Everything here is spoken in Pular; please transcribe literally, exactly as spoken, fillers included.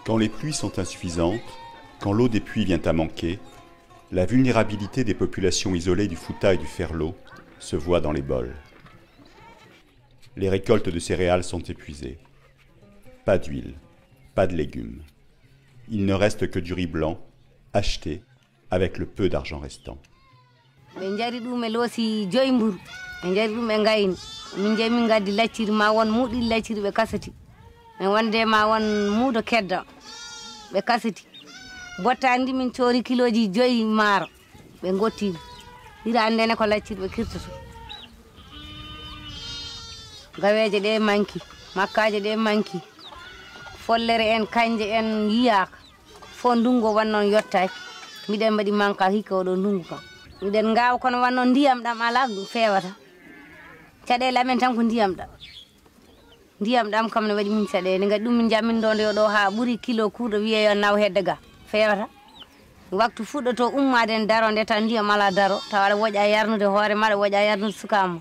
Quand les pluies sont insuffisantes, quand l'eau des puits vient à manquer, la vulnérabilité des populations isolées du Fouta et du Ferlo se voit dans les bols. Les récoltes de céréales sont épuisées. Pas d'huile, pas de légumes. Il ne reste que du riz blanc, acheté avec le peu d'argent restant. Ɓe njari ɗum e loosi joyi mburu. Ɓe njari ɗum e ngayni. Min jeyi min ngaddi lacciri ma won muuɗi lacciri ɓe kasati. Min wonde ma won muudo kedda. Ɓe kasati. Bottaandi min coori kilooji joyi maaro. Ɓe ngotti. Hiraande ne ko lacciri ɓe kirtoto. Gaweeje ɗe manki. Makkaaje ɗe manki. Follere en, kanje en yiyaaka. Fo ndungu o wanno on yottaaki. Miɗen mbaɗi manka hikka oɗo ndungu kam. Miɗen ngaawa kono wanno ndiyam ɗam alaa feewata. Caɗeele amen tan ko ndiyam ɗam. Ndiyam ɗam kam ne waɗi min caɗeele. Ngati ɗum min njammin ɗo nde ɗo haa ɓuri kilo kuuɗo wiyee yo naw hedde ga. Feewata. Waktu fuɗɗoto ummaade en daro nde taw ndiyam alaa daro. Tawa aɗa woƴa yarnude hoore ma, aɗa woƴa yarnude sukaa ma.